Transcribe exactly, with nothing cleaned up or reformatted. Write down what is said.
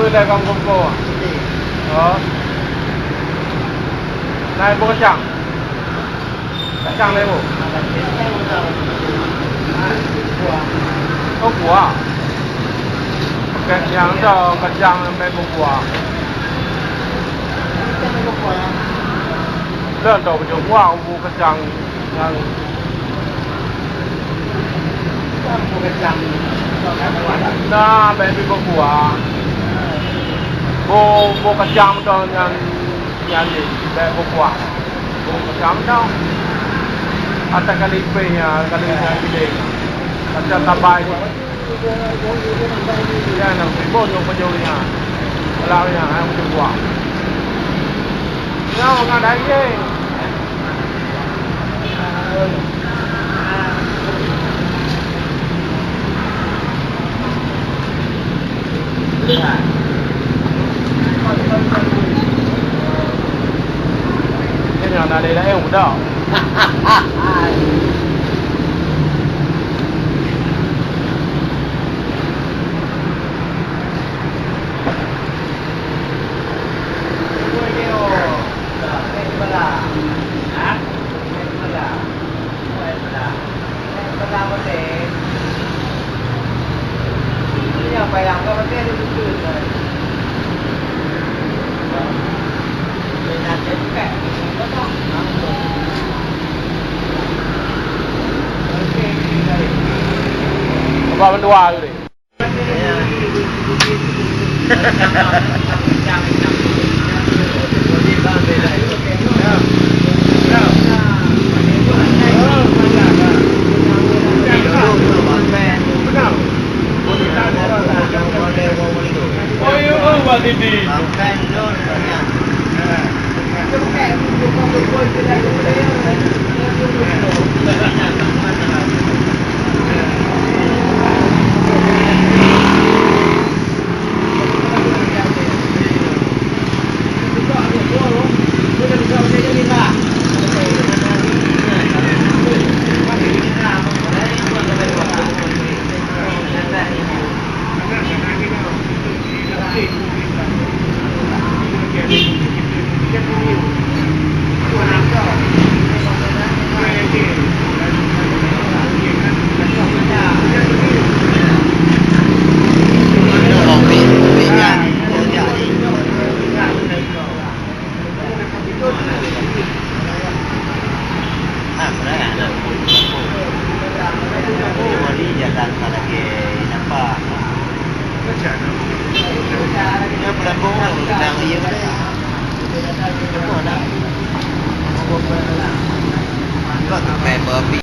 Dagang kongko. Oh. Naik bukacang. Kacang lé bu. Oh, buah. Oke, nyang dong kacang lé bu buah. Lôn dong bu buah, bu kacang nyang. Nah, bèk pih bu buah. Bu, bu kacang dong nyang Nyan jih, bèk bu buah. Bu kacang dong. Ata kali pèng nyan, kali nyan gideng. Kacang tabai. Nyan, nyan, sibon nyang pajoh nyan. Kalau nyan, nyan bu buah. Nyan, ngan daging. Nyoe na lé laén udah. Ubak mendua tu deh.